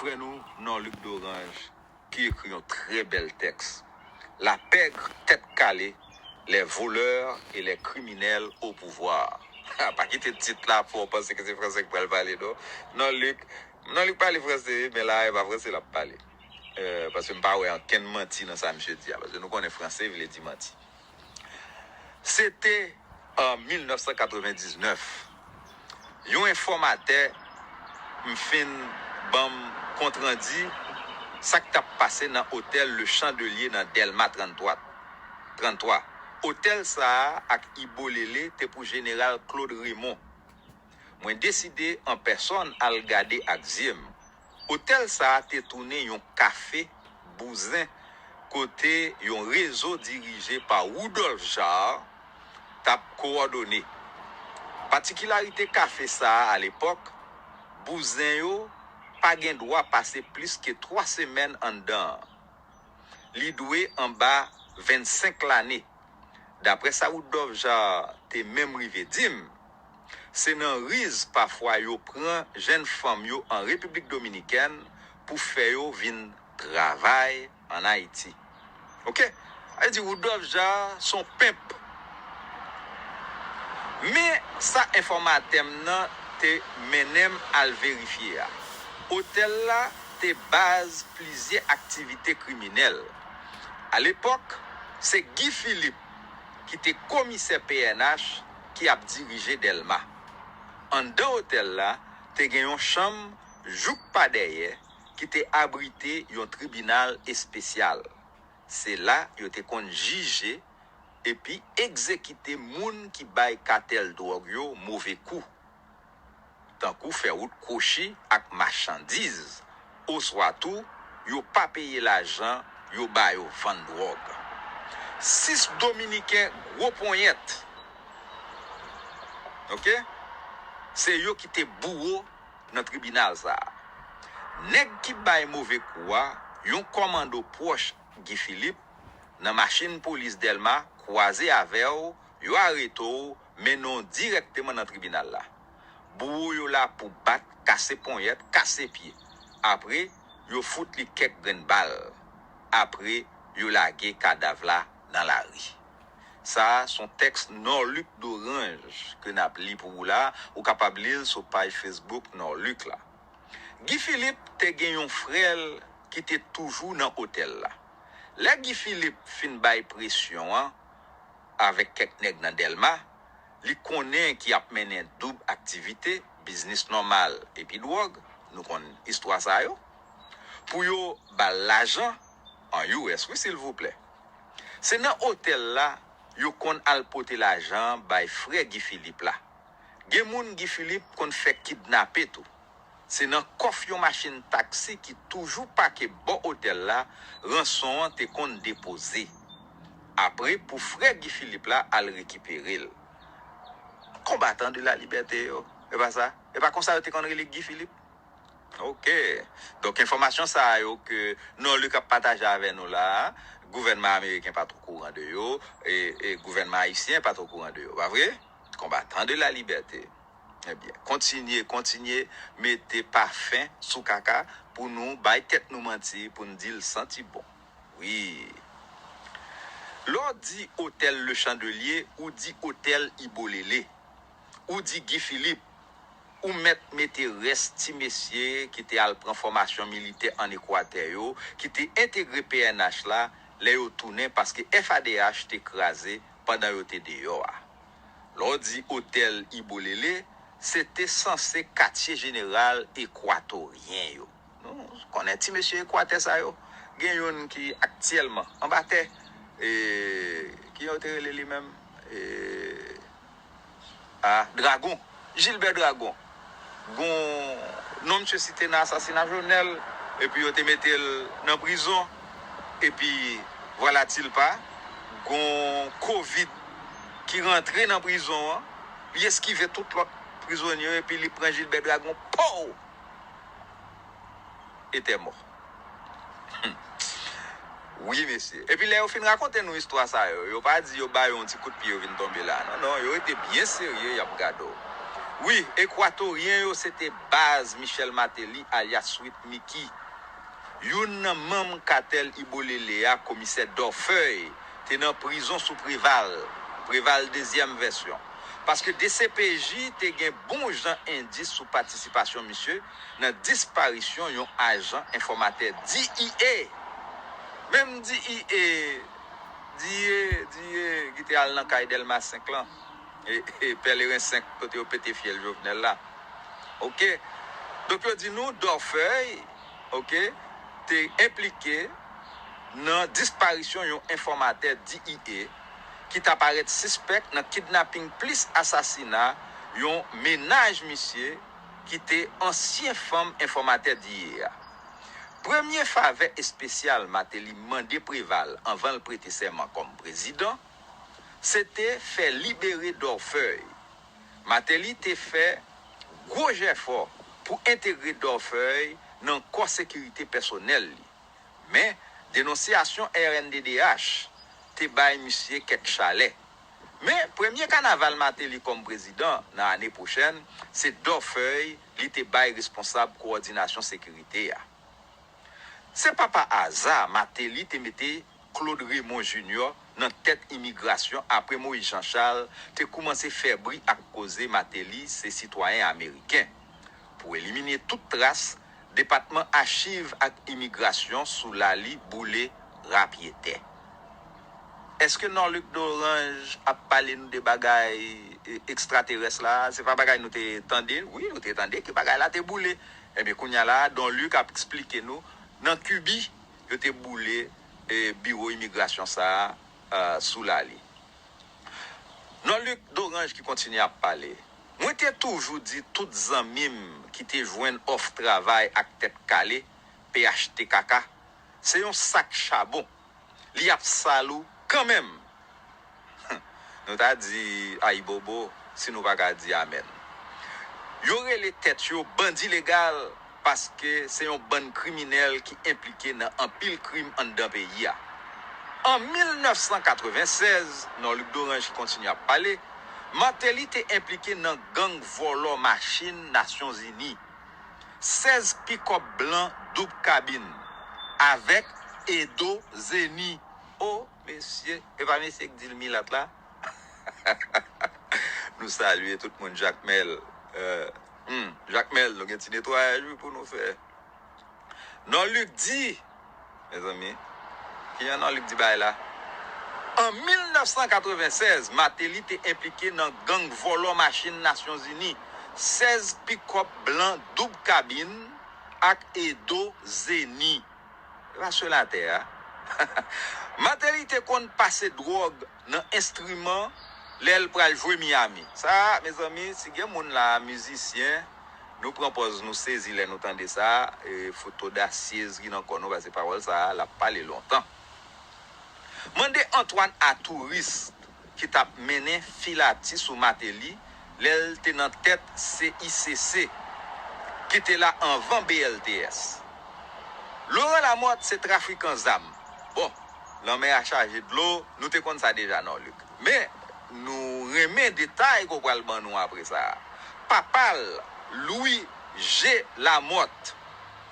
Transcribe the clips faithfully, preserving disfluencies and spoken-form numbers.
Frè nou, Norluck Dorange, ki ekri yon trè bèl tèks, La pègre tête calée, les voleurs et les criminels au pouvoir. Pa kite tit la fè w panse ke se franse k pral pale, non. Norluck, Norluck pale franse, men la, e pa franse l ap pale. Euh, paske m pa wè ankenn manti nan sa misye di a, paske nou konnen franse vle di manti. Se te an mil nèf san katrevendiznèf. Yon enfòmatè m fin ban m kontrandi sa k t ap pase nan otèl Le Chandelier nan Dèlma tranntwa. Tranntwa. Otèl sa a ak Ibolele te pou jeneral Claude Raymond. Mwen deside an pèsòn al gade ak zye m. Otèl sa a te tounen yon kafe bouzen kote yon rezo dirije pa Rudolph Jaar t ap kowòdone. Patikilarite kafe sa a alepòk, bouzen yo pa gen dwa pase plis ke twa semèn anndan an. Li dwe anba vennsenk lane. Daprè sa Rudolph Jaar te menm rive di m, se nan riz pafwa yo pran jèn fanm yo an Repiblik Dominikèn pou fè yo vin travay ann Ayiti. Oke? Sa vle di Rudolph Jaar se yon penp. Men sa enfòmatè m nan te mennen m al verifye a. Otèl la te baz plizyè aktivite kriminèl. Alepòk, se Guy Philippe ki te komisè P N H ki ap dirije Dèlma. Anndan otèl la, te gen yon chanm jouk pa dèyè ki te abrite yon tribinal espesyal. Se la yo te konn jije epi egzekite moun ki bay katèl dwòg yo move kou, tankou fè wout kwochi ak machandiz, oswa tou yo pa peye lajan yo ba yo vann dwòg. Sis Dominiken gwo ponyèt, oke, se yo ki te bouwo nan tribinal sa a. Nèg ki bay move kou a, yon kòmando pwòch Guy Philippe, nan machin polis Dèlma, kwaze avè w, yo arete w, mennen w dirèkteman nan tribinal la. Bouwo yo la pou bat, kase ponyèt, kase pye. Apre, yo fout li kèk grenn bal. Apre, yo lage kadav la nan lari. Sa a se yon tèks Norluck Dorange ke n ap li pou ou la. Ou kapab li l sou paj Facebook Norluck la. Guy Philippe te gen yon frè l ki te toujou nan otèl la. Lè Guy Philippe fin bay presyon an avèk kèk nèg nan Dèlma, li konnen ki ap mennen doub aktivite, biznis nòmal epi dwòg, nou konn istwa sa yo, pou yo ba l lajan, an U S wi, silvouplè. Se nan otèl la yo konn al pote lajan an bay frè Guy Philippe la. Gen moun Guy Philippe konn fè kidnape tou. Se nan kòf yon machin taksi ki toujou pake bò otèl la, ranson an te konn depoze. Apre, pou frè Guy Philippe la al rekipere l. Konbatan de la libète yo, e pa sa? E pa konsa yo te konn rele Guy Philippe? Oke. Donk, enfòmasyon sa a yo ke Norluck ap pataje avè nou la a, gouvènman ameriken pa t okouran de yo, e, e gouvènman ayisyen pa t okouran de yo, pa vre? Konbatan de la libète. Ebyen, kontinye, kontinye mete pafen sou kaka pou nou bay tèt nou manti, pou n di l santi bon. Wi. Lè w di otèl Le Chandelier, ou di otèl Ibolele, ou di Guy Philippe, ou mèt mete rès ti mesye ki te al pran fòmasyon militè ann Ekwatè yo, ki te entegre P N H la, lè yo tounen, paske F A D H te kraze pandan yo te deyò a. Lè w di otèl Ibolele, se te sanse katye jeneral ekwatoryen yo. Nou konnen ti mesye Ekwatè sa yo. Gen youn ki aktyèlman anba tè. E, ki yo te rele li menm? E, a, Dragon. Gilbert Dragon. Gon non misye site nan asasina Jovenel, epi yo te mete l nan prizon. Epi, vwalatilpa, gon kovid ki rantre nan prizon an, li eskive tout lòt prizonye yo, epi li pran Gilbert Dragon, pow! Etè mò. Wi, mesye. Epi lè yo fin rakonte nou istwa sa yo, yo pa di yo ba yo yon ti kout pye yo vin tonbe la. Non, non, yo rete byen serye, y ap gade w. Wi, Ekwatoryen yo se te baz Michel Martelly alyas Sweet Micky. Youn nan manm katèl Ibolele a, Komisè Dorfeuille, te nan prizon sou Preval, Preval dezyèm vèsyon. Paske D C P J te gen bon jan endis sou patisipasyon misye nan disparisyon yon ajan enfòmatè D E A. Menm D E A, D E A, D E A ki te al nan kay Dèlma senk lan, e, e Pèleren senk kote yo pete fyèl Jovenel la. Oke? Donk yo di nou Dorfeuille, oke, te enplike nan disparisyon yon enfòmatè D E A ki ta parèt sispèk nan kidnaping plis asasina yon mennaj misye ki te ansyen fanm enfòmatè D E A a. Premye favè espesyal Martelly mande Preval anvan l prete sèman kòm prezidan, se te fè libere Dorfeuille. Martelly te fè gwo jèfò pou entegre Dorfeuille nan kò sekirite pèsonèl li. Men, denonsyasyon R N D D H te bay misye kèk chalè. Men, premye kanaval Martelly kòm prezidan nan ane pwochèn, se Dorfeuille li te bay responsab kowòdinasyon sekirite a. Se pa pa aza Martelly te mete Claude Raymond Junior nan tèt imigrasyon apre Moïse Jean Charles te koumanse fè bri ak koze Martelly se sitwayen ameriken. Pou elimine tout tras, Depatman Achiv ak Imigrasyon sou Lali boule rapyetè. Èske Norluck Dorange ap pale nou de bagay, e, ekstraterès la? Se pa bagay nou te tande? Wi, nou te tande ke bagay la te boule. Ebyen, kounye a la, Don Luc ap eksplike nou nan Kibi yo te boule, e, biwo imigrasyon sa a, e, sou Lali. Norluck Dorange ki kontinye ap pale. Mwen te toujou di tout zanmi m ki te jwenn òf travay ak tèt kale, P H T K K, se yon sak chabon. Li ap sal ou kanmenm. Nou ta di ayibobo si nou pa ka di amèn. Yo rele tèt yo bandi legal paske se yon bann kriminèl ki enplike nan anpil krim anndan peyi a. An mil nèf san katreven sèz, Norluck Dorange ki kontinye ap pale, Martelly te enplike nan gang vòlò machin Nasyonzini. Sèz pikòp blan doub kabin avèk Edo Zeni. O, mesye, e pa mesye k di l milat la? Nou salye tout moun, Jakmèl. Euh, hmm, Jakmèl, nou gen ti netwayaj wi pou nou fè. Norluck di, mezanmi, kijan Norluck di bagay la? An mil nèf san katreven sèz, Martelly te enplike nan gang vòlò machin Nasyonzini, sèz pikòp blan doub kabin ak Edo Zeni. E pa sel atè a. Martelly te konn pase dwòg nan enstriman lè l pral jwe Miami. Sa, mezanmi, si gen moun la, mizisyen, nou pran pòz nou sezi lè nou tande sa, e, foto dasyez ki nan kò nou, paske pawòl sa a, l ap pale lontan. Mande Antoine Atouris ki t ap mennen filati sou Martelly lè l te nan tèt C I C C, ki te la anvan B L T S. Laurent Lamothe se trafikan zam. Bon, lanmè a chaje dlo, nou te konn sa deja, Norluck. Men, nou renmen detay ke w pral ban nou apre sa a. Papa l, Louis G. Lamothe,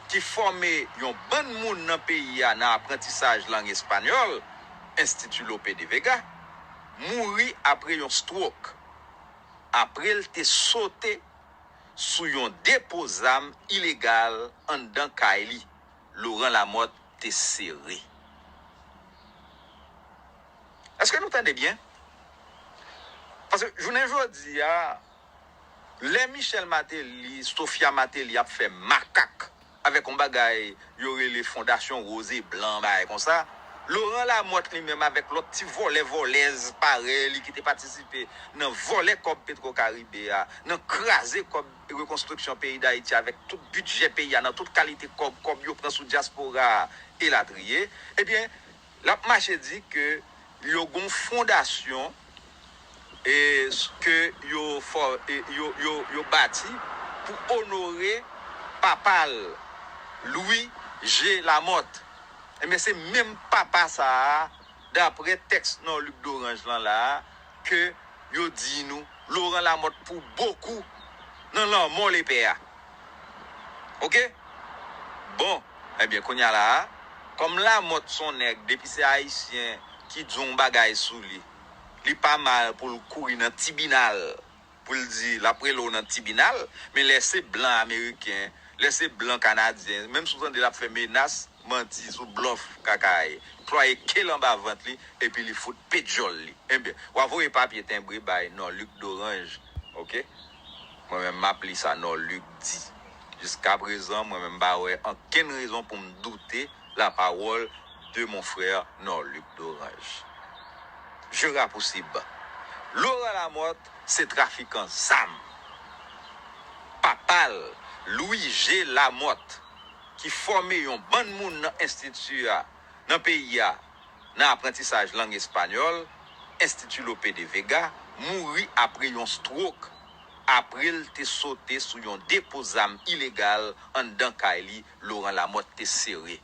ki fòme yon bann moun nan peyi a nan aprantisaj lang espanyòl, Institut Lope de Vega, mouri apre yon stwok, apre l te sote sou yon depo zam ilegal anndan kay li. Laurent Lamothe te sere. Èske nou tande byen? Paske jounen jodi a, lè Michel Martelly, Sophia Martelly ap fè makak avèk yon bagay yo rele Fondasyon Woz e Blan, bagay konsa, Laurent Lamothe li menm avèk lòt ti vòlè vòlèz parèy li ki te patisipe nan vòlè kòb Petro Caribe a, nan kraze kòb rekonstriksyon peyi Dayiti avèk tout bidjè peyi a, nan tout kalite kòb, kòb yo pran sou dyaspora a, elatriye, ebyen, l ap mache di ke yo gon fondasyon, e, ke yo fò-, e, yo, yo, yo bati pou onore papa l, Louis G. Lamothe. Ebyen, se menm papa sa a, daprè tèks Norluck Dorange lan la a, ke yo di nou, Laurent Lamothe pour beaucoup nan lanmò lepè a. Oke? Bon, ebyen, kounye a la a, kòm Lamòt se yon nèg, depi se Ayisyen ki di yon bagay sou li, li pa mal pou l kouri nan tibinal, pou l di, l ap rele w nan tibinal, men lè se blan ameriken, lè se blan kanadyen, menm si w tande l ap fè menas, manti, sou blòf, kaka, plwaye ke l anba vant li, epi li fout pe dyòl li. Ebyen, w a voye papye tenbre bay Non Luc Dorange, oke? Mwen menm, m ap li sa Non Luc di. Jiskaprezan, mwen menm, m pa wè ankenn rezon pou m doute la parole de mon frère Non Luc Dorange. Je rapousib. Laurent Lamothe se trafikan zam. Papa l, Louis G. Lamothe, ki fòme yon bann moun nan enstiti a, nan peyi a, nan aprantisaj lang espanyòl, Institut Lope de Vega, mouri apre yon stwok, apre l te sote sou yon depo zam ilegal anndan kay li, Laurent Lamothe te sere.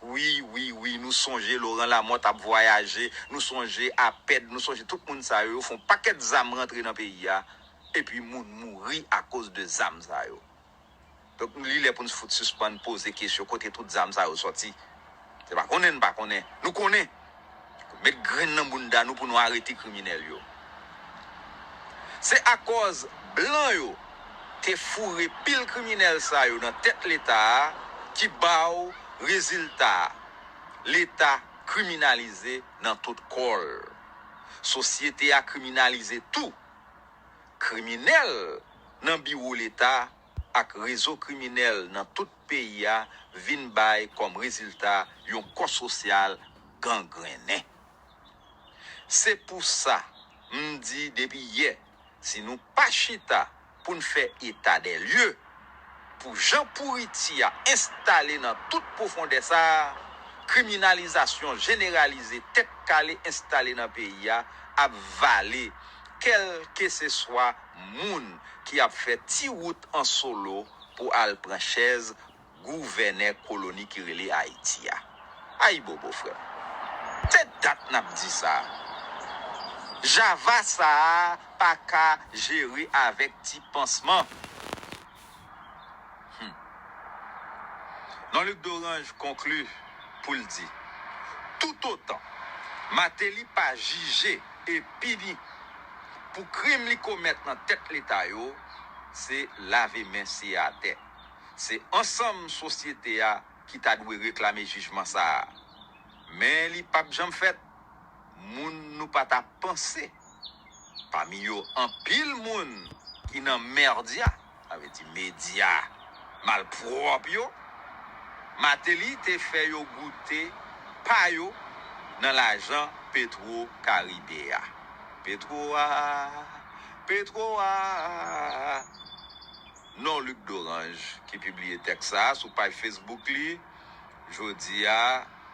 Wi, wi, wi, nou sonje Laurent Lamothe ap vwayaje, nou sonje APED, nou sonje tout moun sa yo, yo fè yon pakèt zam rantre nan peyi a, epi moun mouri akoz de zam sa yo. Donk, li lè pou n fout sispann poze kesyon kote tout zam sa yo sòti. Se pa konnen n pa konnen. Nou konnen. Met grenn nan bounda nou pou nou arete kriminèl yo. Se akòz blan yo te foure pil kriminèl sa yo nan tèt Leta a ki ba w rezilta a. Leta kriminalize nan tout kò l. Sosyete a kriminalize tou. Kriminèl nan biwo Leta ak rezo kriminèl nan tout peyi a vin bay kòm rezilta yon kò sosyal gangrennen. Se pou sa m di depi yè, si nou pa chita pou n fè eta dè lye, pou jan pouriti a enstale nan tout pwofondè sa a, kriminalizasyon jeneralize tèt kale enstale nan peyi a ap vale kèlkeseswa moun ki ap fè ti wout an solo pou al pran chèz gouvènè koloni ki rele Ayiti a. Ayibobo, frè m. Se dat n ap di sa. Java sa a pa ka jere avèk ti pansman. Hmm. Non Luc Dorange konkli pou l di, toutotan Martelly pa jije e pini pou krim li komèt nan tèt Leta yo, se lave men siye atè. Se ansanm sosyete a ki ta dwe reklame jijman sa a. Men li p ap janm fèt. Moun nou pa ta panse, pami yo anpil moun ki nan mèdya, sa vle di medya malpwòp yo, Martelly te fè yo goute pa yo nan lajan Petwo Karibe a. Petwo a, Petwo a. Non Luc Dorange ki pibliye tèks sa a sou paj Facebook li jodi a.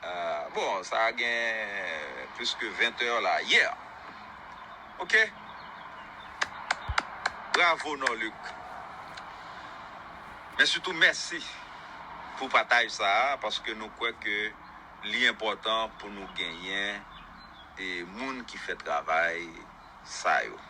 Euh, bon, sa gen plis ke ven tè la, yè. Oke? Bravo, Non Luc. Men sitou, mèsi pou pataj sa a, paske nou kwè ke li enpòtan pou nou genyen e moun ki fè travay sa yo.